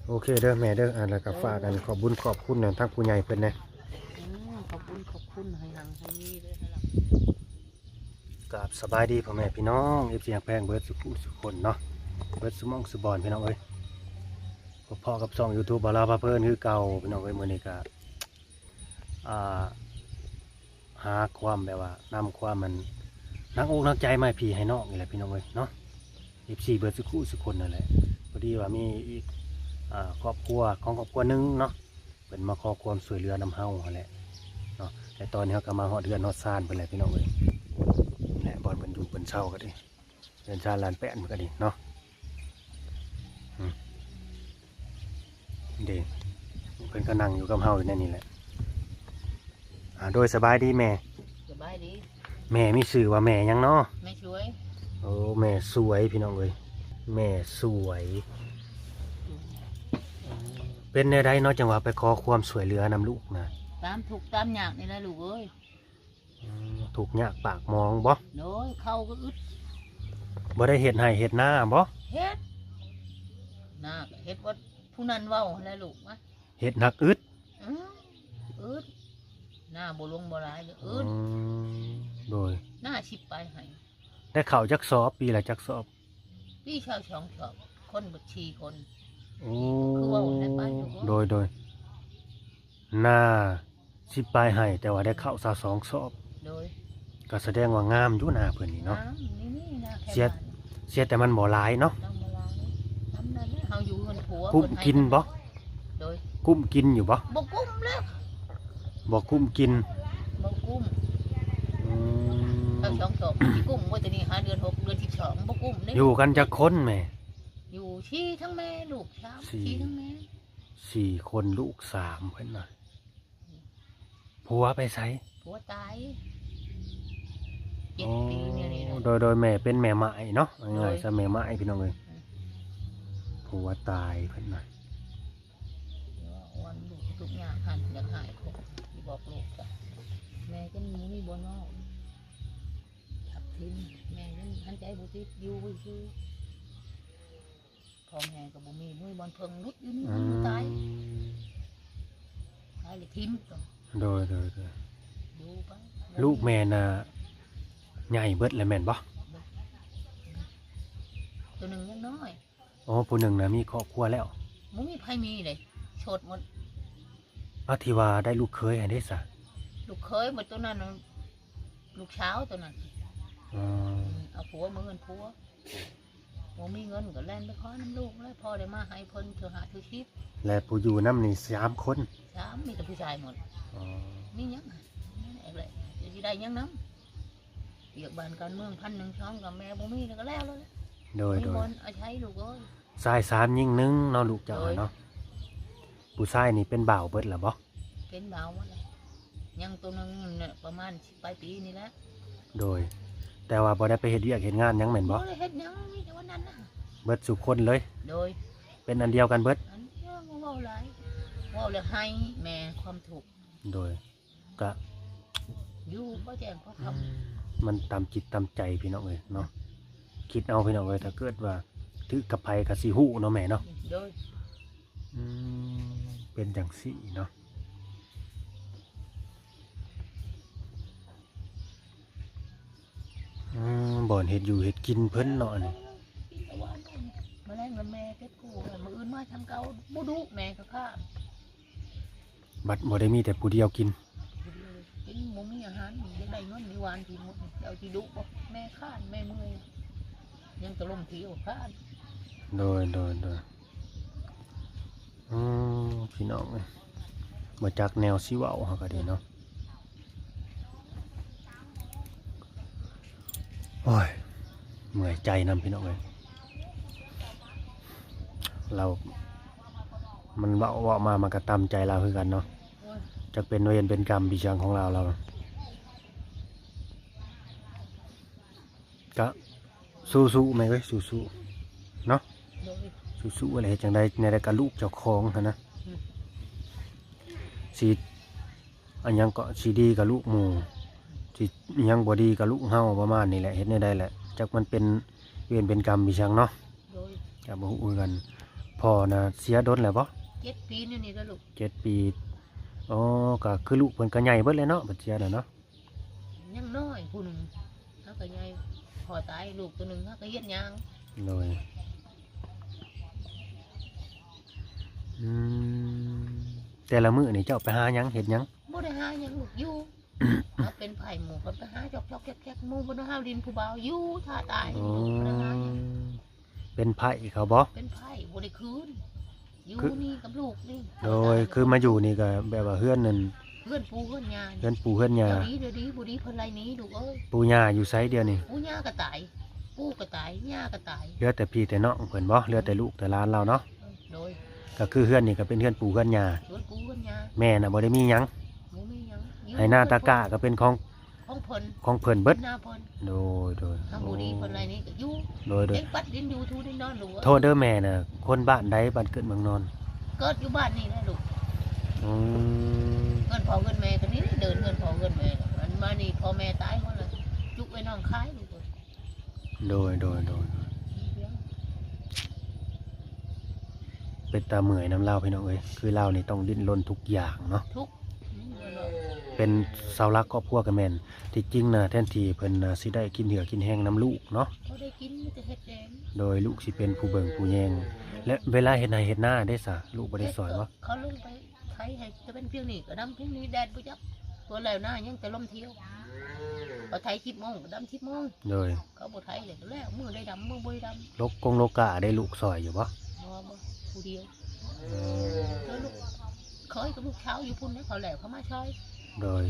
ໂອເຄເດີແມ່ເດີ ອັນ ແລ້ວກໍຝາກອັນ ຂອບບຸນຂອບຄຸນນຳທາງຜູ້ໃຫຍ່ເພິ່ນແດ່. ອືມ ຂອບບຸນຂອບຄຸນ ໃຫ້ຮັ່ງໃຫ້ມີເດີ ໃຫ້ລ່ຳ. ກາບສະບາຍດີພໍ່ແມ່ພີ່ນ້ອງ ເອັຟຊີ ຮັກແພງເບິດສູ່ຜູ້ສູ່ຄົນເນາະ ເບິດສູ່ໝ່ອງສູ່ບ່ອນພີ່ນ້ອງເອີຍ. ພົບພໍ້ກັບຊ່ອງຢູທູບບ່າວລາວພາເພີນຄືເກົ່າພີ່ນ້ອງເອີຍ. ມື້ນີ້ກະ ອ່າ ຫາຄວາມແບບວ່າ ນຳຄວາມອັນ ໜັກອົກໜັກໃຈມາໃຫ້ພີ່ໃຫ້ນ້ອງນີ້ແຫຼະພີ່ນ້ອງເອີຍເນາະ ເອັຟຊີ ເບິດສູ່ຜູ້ສູ່ຄົນນັ້ນແຫຼະ. ພໍດີວ່າມີອີກ ອ່າ ຄອບຄົວຂອງຄອບຄົວໜຶ່ງເນາະ ເພິ່ນມາຂໍຄວາມຊ່ວຍເຫຼືອນຳເຮົາຫັ້ນແຫຼະເນາະ. ແຕ່ຕອນນີ້ເຮົາກໍມາຮອດເຮືອນຮອດຊານເພິ່ນແຫຼະພີ່ນ້ອງເອີຍ ແລະ ບ່ອນເພິ່ນຢູ່ເພິ່ນເຊົາກໍດີ ເຮືອນຊານລານແປ້ນເພິ່ນກໍດີເນາະ. ອືມ ເດ້ ເພິ່ນກໍນັ່ງຢູ່ກັບເຮົາຢູ່ໃນນີ້ແຫຼະ. ອ່າ ໂດຍ ສະບາຍດີແມ່. ສະບາຍດີ. ແມ່ມີຊື່ວ່າແມ່ຫຍັງເນາະ? ແມ່ສວຍ. ໂອ້ ແມ່ສວຍພີ່ນ້ອງເອີຍ ແມ່ສວຍ. ເປັນແນວໃດເນາະ ຈັ່ງວ່າໄປຂໍຄວາມຊ່ວຍເຫຼືອນຳລູກນະ? ຕາມທຸກຕາມຍາກນີ້ແຫຼະລູກເອີຍ. ອືມ ທຸກຍາກປາກໝອງບໍ? ໂດຍ ເຂົ້າກໍອຶດ. ບໍ່ໄດ້ເຮັດໄຮ່ເຮັດນາບໍ? ເຮັດ ນາກໍເຮັດ ວ່າຜູ້ນັ້ນເວົ້າຫັ້ນແຫຼະລູກ ມາເຮັດໜັກອຶດ. ອືມ ອຶດ ນາບໍ່ລົງບໍ່ຫຼາຍເດີ ອຶດ. ອືມ ໂດຍ ນາສິບປາຍໄຮ່. ໄດ້ເຂົ້າຈັກສອບ? ປີລະຈັກສອບ? ປີຊາວສອງສອບ ຄົນເບິດສີ່ຄົນ. ໂອ້ ຄືເວົ້າໃນປາຍຢູ່. ໂດຍ ໂດຍ ນາສິບປາຍໄຮ່ ແຕ່ວ່າໄດ້ເຂົ້າຊາວສອງສອບ. ໂດຍ ກໍສະແດງວ່າງາມຢູ່ນາເພິ່ນນີ້ເນາະ. ງາມ ນີ້ ນີ້ນາແຄ ເສຍ ເສຍແຕ່ມັນບໍ່ຫຼາຍເນາະ. ມັນບໍ່ຫຼາຍ ທຳນັ້ນແຫຼະ ເຮົາຢູ່ເຮືອນຜົວ ກຸ້ມກິນບໍ? ໂດຍ ກຸ້ມກິນຢູ່ບໍ? ບໍ່ກຸ້ມແລ້ວ ບໍ່ກຸ້ມກິນ. ບໍ່ກຸ້ມ. ອືມ ເອົາສອງສອບ ຊິກຸ້ມບໍ່? ແຕ່ນີ້ຫາເດືອນຫົກ ເດືອນສິບສອງ ບໍ່ກຸ້ມເດ້. ຢູ່ກັນຈັກຄົນແມ່? ຢູ່ສີ່ທັງແມ່ລູກສາມ ສີ່ທັງແມ່ ສີ່ຄົນລູກສາມເພິ່ນນະ. ຜົວໄປໃສ? ຜົວຕາຍເຈັດປີນີ້ແຫຼະ. ໂອ້ ໂດຍ ໂດຍ ແມ່ເປັນແມ່ໝ້າຍເນາະ ງ່າຍໆ ໂດຍ ຊະ ແມ່ໝ້າຍພີ່ນ້ອງເອີຍ. ອືມ ຜົວຕາຍເພິ່ນນະ. ວ່າອ່ອນລູກທຸກຍາກຫັ້ນ ຢາກໃຫ້ຄົນຊິບອກລູກກະ ແມ່ຈົນບໍ່ມີບ່ອນເວົ້າ ທັບຖິ້ມ ແມ່ຍັງຫັນໃຈບໍ່ຕິດ ຢູ່ຊື່ ພໍ່ແມ່ກໍບໍ່ມີ ບໍ່ມີບ່ອນເພິ່ງ ຫຼຸດຢູ່ນີ້. ອືມ ຕາຍ ຕາຍແລ້ວຖິ້ມ. ໂດຍ ໂດຍ ໂດຍ ຢູ່ໄປ. ລູກແມ່ນະ ໃຫຍ່ເບິດແລ້ວແມ່ນບໍ່? ໂຕໜຶ່ງຍັງນ້ອຍ. ອໍ ຜູ້ໜຶ່ງນະມີຄອບຄົວແລ້ວ. ບໍ່ມີໃຜມີເດ້ ໂສດໝົດ. ເອົາ ທີ່ວ່າໄດ້ລູກເຂີຍຫັ້ນເດ້ຊະ? ລູກເຂີຍໝົດ ໂຕນັ້ນ ລູກສາວໂຕນັ້ນ. ອໍ ເອົາຜົວ ເມືອເຮືອນຜົວ ບໍ່ມີເງິນກໍແລ່ນໄປຂໍນຳລູກແລ້ວ ພໍໄດ້ມາໃຫ້ເພິ່ນເທື່ອຫ້າເທື່ອສິບ. ແລະຜູ້ຢູ່ນຳນີ້ສາມຄົນ? ສາມ ມີແຕ່ຜູ້ຊາຍໝົດ. ອໍ ມີຫຍັງ ແລ້ວຊິໄດ້ຫຍັງນຳ? ວຽກບ້ານການເມືອງພັນໜຶ່ງສອງ ກໍແມ່ບໍ່ມີ ແລ້ວກໍແລ້ວແລ້ວ. ໂດຍ ມີ ໂດຍ ບ່ອນອາໄສລູກເອີຍ. ຊາຍສາມຍິງໜຶ່ງເນາະ ລູກເຈົ້າ. ໂດຍ ຫັ້ນເນາະ. ຜູ້ຊາຍນີ້ເປັນບ່າວເບິດລະບໍ່? ເປັນບ່າວໝົດແລ້ວ ຍັງໂຕໜຶ່ງປະມານສິບປາຍປີນີ້ແຫຼະ. ໂດຍ ແຕ່ວ່າບໍ່ໄດ້ໄປເຮັດວຽກເຮັດງານຫຍັງແມ່ນບໍ່? ບໍ່ໄດ້ເຮັດຫຍັງ ມີແຕ່ວ່ານັ້ນນະ ເບິດສູ່ຄົນເລີຍ. ໂດຍ ເປັນອັນດຽວກັນເບິດ. ອັນດຽວ ບໍ່ເວົ້າຫຼາຍ ເວົ້າແລ້ວໄຫ້ແມ່ ຄວາມທຸກ. ໂດຍ ກະຢູ່ບໍ່ແຈ້ງພໍຄ່ຳ. ອືມ ມັນຕາມຈິດຕາມໃຈພີ່ນ້ອງເອີຍເນາະ. ຄິດເອົາພີ່ນ້ອງເອີຍ ຖ້າເກີດວ່າຖືກກັບໃຜກໍຊິຮູ້ເນາະແມ່ເນາະ. ໂດຍ ອືມ ເປັນຈັ່ງຊີ້ເນາະ. ອືມ ບ່ອນເຮັດຢູ່ເຮັດກິນເພິ່ນເນາະ ອັນນີ້. ມາແລງລະແມ່ເກັບກູ້ ມື້ອື່ນມາທຳເກົ່າ ບໍ່ດຸ ແມ່ກໍຄ້ານ. ບັດບໍ່ໄດ້ມີແຕ່ຜູ້ດຽວກິນ ກິນບໍ່ມີອາຫານ ຢາກໄດ້ເງິນຢູ່ວານກິນໝົດ ເຈົ້າຊິດຸບໍ່? ແມ່ຄ້ານ ແມ່ເມື່ອຍ ຍັງຕະລົມຖຽວຄ້ານ. ໂດຍ ໂດຍ ໂດຍ. ອືມ ພີ່ນ້ອງເອີຍ ບໍ່ຈັກແນວຊິເວົ້າເຮົາກໍດີເນາະ. ໂອ້ຍ ເມື່ອຍໃຈນຳພີ່ນ້ອງເອີຍ ລາວ ມັນເວົ້າ ເວົ້າມາມັນກໍຕຳໃຈລາວຄືກັນເນາະ. ໂອ້ຍ ຈັກເປັນເວນເປັນກຳປີສັງຂອງລາວ ລາວ ກະສູ້ໆແມ່ເອີຍ ສູ້ໆເນາະ. ໂດຍ ສູ້ໆ ແລ້ວເຮັດຈັ່ງໃດ ແນວໃດກໍລູກເຈົ້າຂອງຫັ້ນນະ. ອືມ ຊິອັນຫຍັງເກາະ ຊິດີກໍລູກໝູ່ ຊິຫຍັງບໍ່ດີກໍລູກເຮົາ ປະມານນີ້ແຫຼະ. ເຮັດແນວໃດແຫຼະ ຈັກມັນເປັນເວນເປັນກຳອີ່ຫຍັງເນາະ. ໂດຍ ກໍບໍ່ຮູ້ຄືກັນ. ພ ພໍ່ນະເສຍດົນແລ້ວບໍ່? ເຈັດປີນີ້ນີ້ລະລູກ. ເຈັດປີ. ອໍ ກໍຄືລູກເພິ່ນກໍໃຫຍ່ເບິດແລ້ວເນາະ ບັດເສຍແລ້ວເນາະ. ຍັງນ້ອຍຜູ້ໜຶ່ງ ເຮົາກໍໃຫຍ່ ພໍ່ຕາຍ ລູກໂຕໜຶ່ງ ເຮົາກໍຮຽນຍ່າງ. ໂດຍ. ອືມ ແຕ່ລະມື້ນີ້ເຈົ້າໄປຫາຫຍັງ ເຮັດຫຍັງ? ບໍ່ໄດ້ຫາຫຍັງລູກ ຢູ່ ເຮົາເປັນໃພ້ ໝູ່ເພິ່ນໄປຫາຈອກໆແຈກໆ ໝູ່ບໍ່ໄດ້ຫາຫຼິ້ນ ຜູ້ບ່າວຢູ່ທ່າຕາຍ. ອໍ ລູກບໍ່ໄດ້ຫາຫຍັງ. ເປັນໃພ້ເຂົາບໍ່? ເປັນໃພ້ ບໍ່ໄດ້ຄືນ ຢູ່ ຄື ນີ້ກັບລູກນີ້. ໂດຍ ຄືມາຢູ່ນີ້ກໍແບບວ່າເຮືອນນັ້ນ ເຮືອນປູ່ເຮືອນຍ່າ ເຮືອນປູ່ເຮືອນຍ່າ. ດຽວນີ້ ດຽວນີ້ບໍ່ດີ ເພິ່ນໄລ່ໜີລູກເອີຍ. ປູ່ຍ່າຢູ່ໃສດຽວນີ້? ປູ່ຍ່າກໍຕາຍ ປູ່ກໍຕາຍ ຍ່າກໍຕາຍ. ເຫຼືອແຕ່ພີ່ແຕ່ນ້ອງເພິ່ນບໍ່? ເຫຼືອແຕ່ລູກແຕ່ຫຼານລາວເນາະ. ໂດຍ. ກໍຄືເຮືອນນີ້ກໍເປັນເຮືອນປູ່ເຮືອນຍ່າ ເຮືອນປູ່ເຮືອນຍ່າ. ແມ່ນນະ ບໍ່ໄດ້ມີຫຍັງ ບໍ່ມີຫຍັງ. ໄຮ່ນາຕາກ້າກໍເປັນຂອງ ຂອງເພິ່ນ ຂອງເພິ່ນເບິດ. ນາເພິ່ນ. ໂດຍ ໂດຍ. ທາງຜູ້ດີເພິ່ນໄລ່ນີ້ກໍຢູ່. ໂດຍ ໂດຍ. ເປັນປັດດິນຢູ່ ທູດິນນອນລູກເອີຍ. ໂທດເດີແມ່ນະ ຄົນບ້ານໃດ? ບ້ານເກີດເມືອງນອນ. ເກີດຢູ່ບ້ານນີ້ແຫຼະລູກ. ອືມ ເຮືອນພໍ່ເຮືອນແມ່ກໍນີ້ ເດີນເຮືອນພໍ່ເຮືອນແມ່. ອັນມານີ້ພໍ່ແມ່ຕາຍໝົດແລ້ວ ຈຸໄວ້ໜອງຄາຍລູກເອີຍ. ໂດຍ ໂດຍ ໂດຍ. ເປັນຕາເມື່ອຍນຳລາວພີ່ນ້ອງເອີຍ ຄືລາວນີ້ຕ້ອງດີ້ນລົນທຸກຢ່າງເນາະ ທຸກ ເປັນເສົາຫຼັກຄອບຄົວກໍແມ່ນ. ທີ່ຈິງນະ ແທນທີ່ເພິ່ນນະຊິໄດ້ກິນເຫື່ອກິນແຮງນຳລູກເນາະ ບໍ່ໄດ້ກິນ ມີແຕ່ເຮັດແດງ. ໂດຍ ລູກຊິເປັນຜູ້ເບິ່ງຜູ້ແຍງ ແລະເວລາເຮັດໄຮ່ເຮັດນາເດ້ສະ ລູກບໍ່ໄດ້ຊ່ອຍບໍ່? ເຂົາລົງໄປ ໄຖໃຫ້ ແຕ່ເປັນພຽງນີ້ກໍດຳພຽງນີ້ ແດດບໍ່ຈັກ ຕົວແລ້ວນາຍັງແຕ່ລົມທ່ຽວ. ເຂົາໄຖສິບໂມງກໍດຳສິບໂມງ. ໂດຍ. ເຂົາບໍ່ໄຖແລ້ວກໍແລ້ວ ມື້ໃດດຳ ມື້ບໍ່ໄດ້ດຳ. ລົກກົງລົກກ້າໄດ້ລູກຊ່ອຍຢູ່ບໍ່? ບໍ່ ບໍ່ ຜູ້ດຽວ. ເອີ ເອີ ແຕ່ລູກເຂີຍກັບລູກສາວຢູ່ພຸ້ນນະ ເຂົາແລ້ວເຂົາມາຊ່ອຍ. ໂດຍ.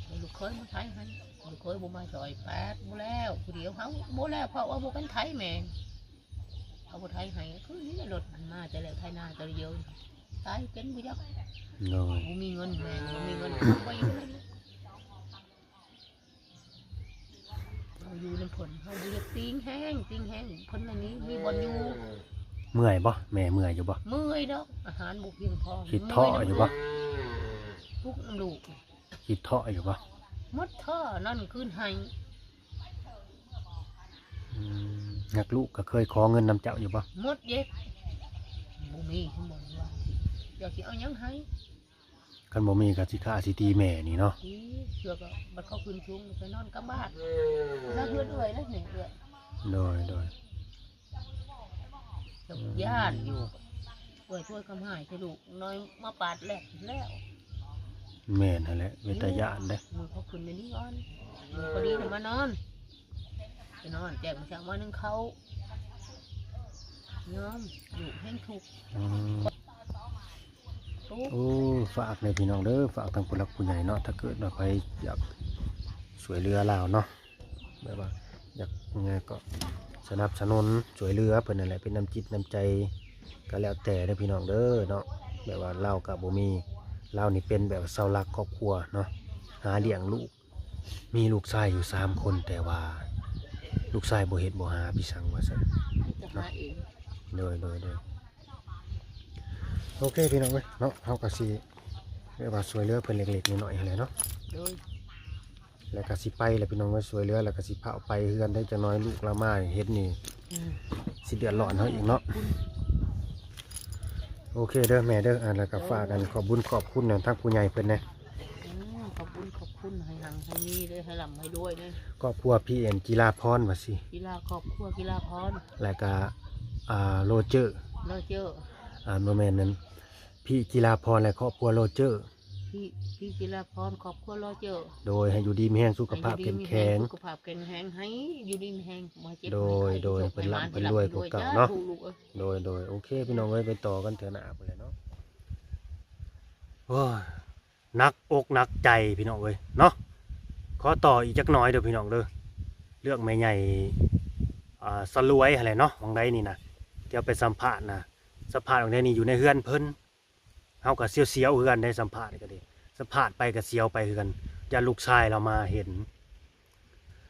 ແຕ່ລູກເຂີຍມາໄຖໃຫ້ ລູກເຂີຍບໍ່ມາຊ່ອຍ ແປດ ບໍ່ແລ້ວ ຜູ້ດຽວເຮົາບໍ່ແລ້ວ ເພາະວ່າບໍ່ເປັນໄຖແມ່ ເຂົາບໍ່ໄຖໃຫ້. ຄືນີ້ລົດມັນມາແຕ່ແລ້ວ ໄຖນາແຕ່ລະເດີ ຕາຍເປັນບໍ່ຈັກ. ໂດຍ. ບໍ່ມີເງິນແມ່ ບໍ່ມີເງິນ ໄປຢູ່ນັ້ນ ເຮົາຢູ່ນຳເພິ່ນ ເຮົາບໍ່ຢາກຕີງແຮງ ຕີງແຮງ ເພິ່ນລະນີ້ມີບ່ອນຢູ່. ເມື່ອຍບໍ່? ແມ່ເມື່ອຍຢູ່ບໍ່? ເມື່ອຍດອກ ອາຫານບໍ່ພຽງພໍ. ຄິດທໍ້ຢູ່ບໍ່? ທຸກນຳລູກ. ຄິດທໍ້ຢູ່ບໍ່? ໝົດທໍ້ ນອນຄືນໄຫ້. ອືມ ຮັກລູກກໍເຄີຍຂໍເງິນນຳເຈົ້າຢູ່ບໍ່? ໝົດເດ້ ບໍ່ມີ ບໍ່ມີວ່າ ເຈົ້າຊິເອົາຫຍັງໃຫ້? ຄັນບໍ່ມີກໍຊິຂ້າຊິຕີແມ່ນີ້ເນາະ. ຕີ ເທື່ອກໍບັດເຂົາຂຶ້ນສູງໄປນອນກັບບ້ານ ນະ ເຮືອນເອື້ອຍນະ ແມ່ເອື້ອຍ. ໂດຍ ໂດຍ. ຢ້ານຢູ່ ເອື້ອຍຊ່ວຍຄຳຫາຍໃຫ້ລູກນ້ອຍມາປາດແລກແລ້ວ. ແມ່ນຫັ້ນແຫຼະ ເປັນຕາຢ້ານເດ້. ມື້ເຂົາຂຶ້ນແມ່ນນີ້ກ່ອນ ພໍດີນະມານອນ ໄປນອນແຈ້ງມາເຊົ້າມາໜຶ້ງເຂົ້າ ຍອມ ລູກແຮງທຸກ. ອືມ ໂອ້ ໂອ້ ຝາກເດີພີ່ນ້ອງເດີ ຝາກທາງຜູ້ຫຼັກຜູ້ໃຫຍ່ເນາະ ຖ້າເກີດວ່າໃຜຢາກຊ່ວຍເຫຼືອລາວເນາະ ແບບວ່າຢາກຫຍັງກໍສະໜັບສະໜູນຊ່ວຍເຫຼືອເພິ່ນນັ້ນແຫຼະ ເປັນນ້ຳຈິດນ້ຳໃຈກໍແລ້ວແຕ່ເດີພີ່ນ້ອງເດີເນາະ. ແບບວ່າລາວກໍບໍ່ມີ ລາວນີ້ເປັນແບບເສົາຫຼັກຄອບຄົວເນາະ ຫາລ້ຽງລູກ ມີລູກຊາຍຢູ່ສາມຄົນ ແຕ່ວ່າລູກຊາຍບໍ່ເຮັດບໍ່ຫາ ພີ່ສັງວ່າຊັ້ນ ຈະຫາເອງ. ໂດຍ ໂດຍ ໂດຍ. ໂອເຄພີ່ນ້ອງເອີຍເນາະ ເຮົາກໍຊິແບບວ່າຊ່ວຍເຫຼືອເພິ່ນເລັກໆນ້ອຍໆຫັ້ນແຫຼະເນາະ. ໂດຍ. ແລ້ວກໍຊິໄປແລ້ວພີ່ນ້ອງເອີຍ ຊ່ວຍເຫຼືອແລ້ວກໍຊິພາໄປເຮືອນໄດ້ຈັກໜ້ອຍ ລູກລາວມາເຫັນນີ້ ອືມ ຊິເດືອດຮ້ອນເຮົາອີກເນາະ. ໂອເຄເດີແມ່ເດີ ອ່າ ແລ້ວກໍຝາກອັນຂອບບຸນຂອບຄຸນນະທາງຜູ້ໃຫຍ່ເພິ່ນແດ່. ອືມ ຂອບບຸນຂອບຄຸນ ໃຫ້ຮັ່ງໃຫ້ມີເດີ ໃຫ້ລ່ຳໃຫ້ລວຍເດີ ຄອບຄົວ ພີເອັນ ກິລາພອນວ່າຊີ້ ກິລາ ຄອບຄົວກິລາພອນ ແລ້ວກະ ອ່າ ໂຣເຈີ ໂຣເຈີ ອ່າ ບໍ່ແມ່ນນັ້ນ ພີກິລາພອນ ແລະ ຄອບຄົວໂຣເຈີ ພີ ພີກິລາພອນ ຄອບຄົວໂຣເຈີ. ໂດຍ ໃຫ້ຢູ່ດີມີແຮງ ສຸຂະພາບເຂັ້ມແຂງ ໃຫ້ຢູ່ດີມີແຮງ ສຸຂະພາບແຂງແຮງ ໃຫ້ຢູ່ດີມີແຮງ ບໍ່ໃຫ້ເຈັບ ໂດຍ ບໍ່ໃຫ້ໄຂ້ ໂດຍ ໃຫ້ໂຊກໃຫ້ໝານ ເພິ່ນລ່ຳເພິ່ນລວຍກວ່າເກົ່າເນາະ. ສາທຸ ລູກເອີຍ. ໂດຍ ໂດຍ ໂອເຄພີ່ນ້ອງເອີຍ ໄປຕໍ່ກັນເທື່ອໜ້າພຸ້ນແຫຼະເນາະ. ໂອ້ຍ ໜັກອົກໜັກໃຈພີ່ນ້ອງເອີຍເນາະ. ຂໍຕໍ່ອີກຈັກໜ້ອຍເດີພີ່ນ້ອງເດີ ເລື່ອງແມ່ໃຫຍ່ ອ່າ ສະຫຼວຍຫັ້ນແຫຼະເນາະ. ຫວ່າງໃດນີ້ນະ ທີ່ເຮົາໄປສຳພາດນະ ສຳພາດຫວ່າງໃດນີ້ຢູ່ໃນເຮືອນເພິ່ນ ເຮົາກໍສຽວໆເຮືອນເດ້ ສຳພາດກໍດີ ສຳພາດໄປກໍສຽວໄປຄືກັນ ຢ້ານລູກຊາຍລາວມາເຫັນ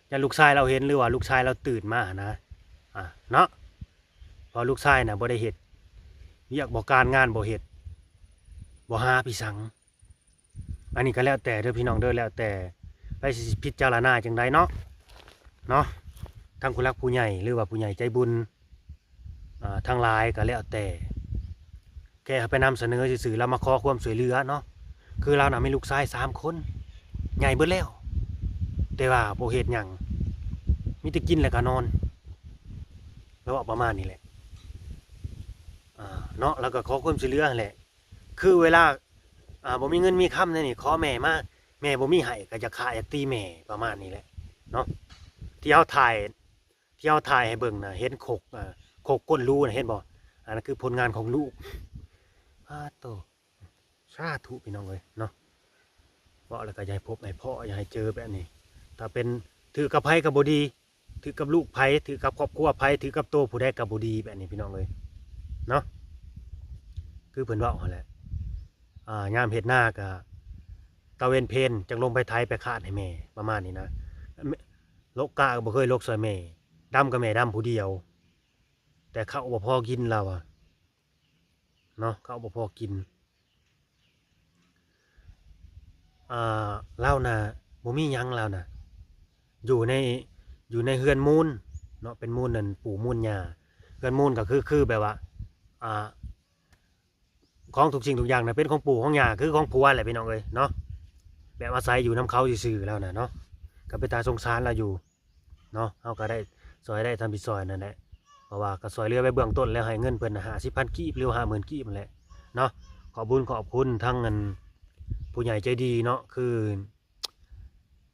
ຢ້ານລູກຊາຍລາວເຫັນ ຫຼືວ່າລູກຊາຍລາວຕື່ນມາຫັ້ນນະ ອ່າ ເນາະ. ເພາະລູກຊາຍນະບໍ່ໄດ້ເຮັດວຽກ ບໍ່ ການງານບໍ່ເຮັດ ບໍ່ຫາ ພີ່ສັງ. ອັນນີ້ກໍແລ້ວແຕ່ເດີພີ່ນ້ອງເດີ ແລ້ວແຕ່ໃຜຊິພິຈາລະນາຈັ່ງໃດເນາະ ເນາະ ທາງຜູ້ຫຼັກຜູ້ໃຫຍ່ ຫຼືວ່າຜູ້ໃຫຍ່ໃຈບຸນ ອ່າ ທັງຫຼາຍກໍແລ້ວແຕ່ ແຄ່ເຮົາໄປນຳສະເໜີຊື່ໆ ລາວມາຂໍຄວາມຊ່ວຍເຫຼືອເນາະ. ຄືລາວນະມີລູກຊາຍສາມຄົນ ໃຫຍ່ເບິດແລ້ວ ແຕ່ວ່າບໍ່ເຮັດຫຍັງ ມີແຕ່ກິນແລ້ວກໍນອນ ລາວເວົ້າປະມານນີ້ແຫຼະ ອາ ເນາະ. ລາວກໍຂໍຄວາມຊ່ວຍເຫຼືອຫັ້ນແຫຼະ ຄືເວລາ ອາ ບໍ່ມີເງິນມີຄຳແນວນີ້ ຂໍແມ່ມາ ແມ່ບໍ່ມີໃຫ້ກໍຢາກຂ້າຢາກຕີແມ່ ປະມານນີ້ແຫຼະເນາະ. ທີ່ເຮົາຖ່າຍ ທີ່ເຮົາຖ່າຍໃຫ້ເບິ່ງນະ ເຫັນຄົກ ອ່າ ຄົກກົ້ນຮູນະ ເຫັນບໍ່? ອັນນັ້ນຄືຜົນງານຂອງລູກ. ອາໂຕ ສາທຸພີ່ນ້ອງເອີຍເນາະ. ເວົ້າແລ້ວກໍຢ່າໃຫ້ພົບໃຫ້ພໍ້ ຢ່າໃຫ້ເຈີແບບນີ້. ຖ້າເປັນຖືກກັບໃຜກໍບໍ່ດີ ຖືກກັບລູກໃຜ ຖືກກັບຄອບຄົວໃຜ ຖືກກັບໂຕຜູ້ໃດກໍບໍ່ດີແບບນີ້ພີ່ນ້ອງເອີຍເນາະ. ຄືເພິ່ນເວົ້າຫັ້ນແຫຼະ ອ່າ ຍາມເຮັດນາກໍຕາເວັນເພັນຈັ່ງລົງໄປໄຖໄປຄາດໃຫ້ແມ່ ປະມານນີ້ນະ. ແມ່ ຫຼົກກ້າກໍບໍ່ເຄີຍຫຼົກຊ່ອຍແມ່ ດຳກໍແມ່ດຳຜູ້ດຽວ ແຕ່ເຂົ້າບໍ່ພໍກິນລາວວ່າເນາະ ເຂົ້າບໍ່ພໍກິນ. ອ່າ ລາວນະບໍ່ມີຫຍັງ ລາວນະຢູ່ໃນ ຢູ່ໃນເຮືອນມູນເນາະ ເປັນມູນນັ້ນປູ່ມູນຍ່າ. ເຮືອນມູນກໍຄື ຄືແບບວ່າ ອ່າ ຂອງທຸກສິ່ງທຸກຢ່າງນະເປັນຂອງປູ່ຂອງຍ່າ ຄືຂອງຜົວແຫຼະພີ່ນ້ອງເອີຍເນາະ. ແບບອາໄສຢູ່ນຳເຂົາຊື່ໆ ລາວນະເນາະ ກໍເປັນຕາສົງສານລາວຢູ່ເນາະ. ເຮົາກໍໄດ້ຊ່ອຍໄດ້ທຳທີ່ຊ່ອຍນັ້ນແຫຼະ ເພາະວ່າກໍຊ່ອຍເຫຼືອໄປເບື້ອງຕົ້ນແລ້ວ ໃຫ້ເງິນເພິ່ນຫ້າສິບພັນກີບ ຫຼື ຫ້າໝື່ນກີບຫັ້ນແຫຼະເນາະ. ຂອບບຸນຂອບຄຸນທັງອັນຜູ້ໃຫຍ່ໃຈດີເນາະ ຄື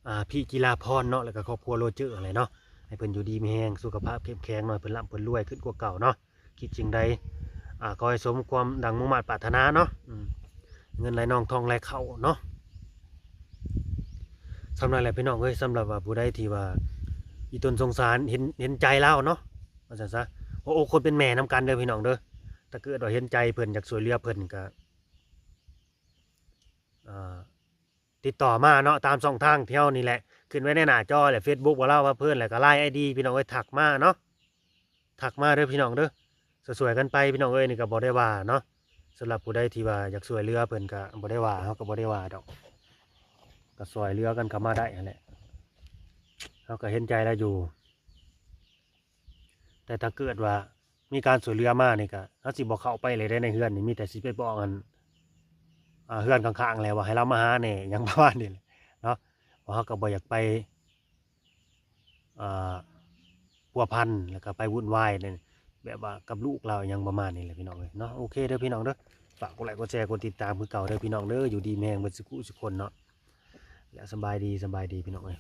ອ່າ ພີ່ຈິລາພອນເນາະ ແລ້ວກໍຄອບຄົວໂຣເຈີຫັ້ນແຫຼະເນາະ. ໃຫ້ເພິ່ນຢູ່ດີມີແຮງ ສຸຂະພາບເຂັ້ມແຂງເນາະ ໃຫ້ເພິ່ນລ່ຳເພິ່ນລວຍຂຶ້ນກວ່າເກົ່າເນາະ. ຄິດສິ່ງໃດ ອ່າ ຂໍໃຫ້ສົມຄວາມດັ່ງມຸ່ງມາດປາດຖະໜາເນາະ. ອືມ ເງິນໄຫຼນອງທອງໄຫຼເຂົ້າເນາະ. ສ່ຳນັ້ນແຫຼະພີ່ນ້ອງເອີຍ ສຳລັບວ່າຜູ້ໃດທີ່ວ່າອີ່ຕົນສົງສານ ເຫັນ ເຫັນໃຈລາວເນາະ ວ່າຊັ້ນຊະ. ຫົວອົກຄົນເປັນແມ່ນຳກັນເດີພີ່ນ້ອງເດີ. ຖ້າເກີດວ່າເຫັນໃຈເພິ່ນ ຢາກຊ່ວຍເຫຼືອເພິ່ນ ກໍ ອ່າ ຕິດຕໍ່ມາເນາະ ຕາມຊ່ອງທາງທີ່ເຮົານີ້ແຫຼະ ຂຶ້ນໄວ້ໃນໜ້າຈໍແຫຼະ ເຟສບຸກ ບ່າວລາວພາເພີນ ແລ້ວກໍ LINE ID ພີ່ນ້ອງເອີຍ ທັກມາເນາະ ທັກມາເດີພີ່ນ້ອງເດີ. ຊ່ວຍໆກັນໄປພີ່ນ້ອງເອີຍ ນີ້ກໍບໍ່ໄດ້ວ່າເນາະ. ສຳລັບຜູ້ໃດທີ່ວ່າຢາກຊ່ວຍເຫຼືອເພິ່ນກໍບໍ່ໄດ້ວ່າ ເຮົາກໍບໍ່ໄດ້ວ່າດອກ ກໍຊ່ວຍເຫຼືອກັນເຂົ້າມາໄດ້ຫັ້ນແຫຼະ ເຮົາກໍເຫັນໃຈລາວຢູ່. ແຕ່ຖ້າເກີດວ່າມີການຊ່ວຍເຫຼືອມານີ້ກະ ເຮົາຊິບໍ່ເຂົ້າໄປເລີຍເດ້ ໃນເຮືອນນີ້ ມີແຕ່ຊິໄປບອກອັນ ອ່າ ເຮືອນຂ້າງໆແຫຼະ ວ່າໃຫ້ລາວມາຫາແດ່ ຫຍັງປະມານນີ້ແຫຼະເນາະ. ເພາະເຮົາກໍບໍ່ຢາກໄປ ອ່າ ພົວພັນ ແລ້ວກໍໄປວຸ່ນວາຍ ແບບວ່າກັບລູກລາວຫຍັງປະມານນີ້ແຫຼະ ພີ່ນ້ອງເອີຍເນາະ. ໂອເຄເດີພີ່ນ້ອງເດີ ຝາກກົດໄລກົດແຊ ກົດຕິດຕາມຄືເກົ່າເດີພີ່ນ້ອງເດີ. ຢູ່ດີມີແຮງເບິດສຸຂະສຸຄົນເນາະ. ແລະ ສະບາຍດີ ສະບາຍດີພີ່ນ້ອງເອີຍ.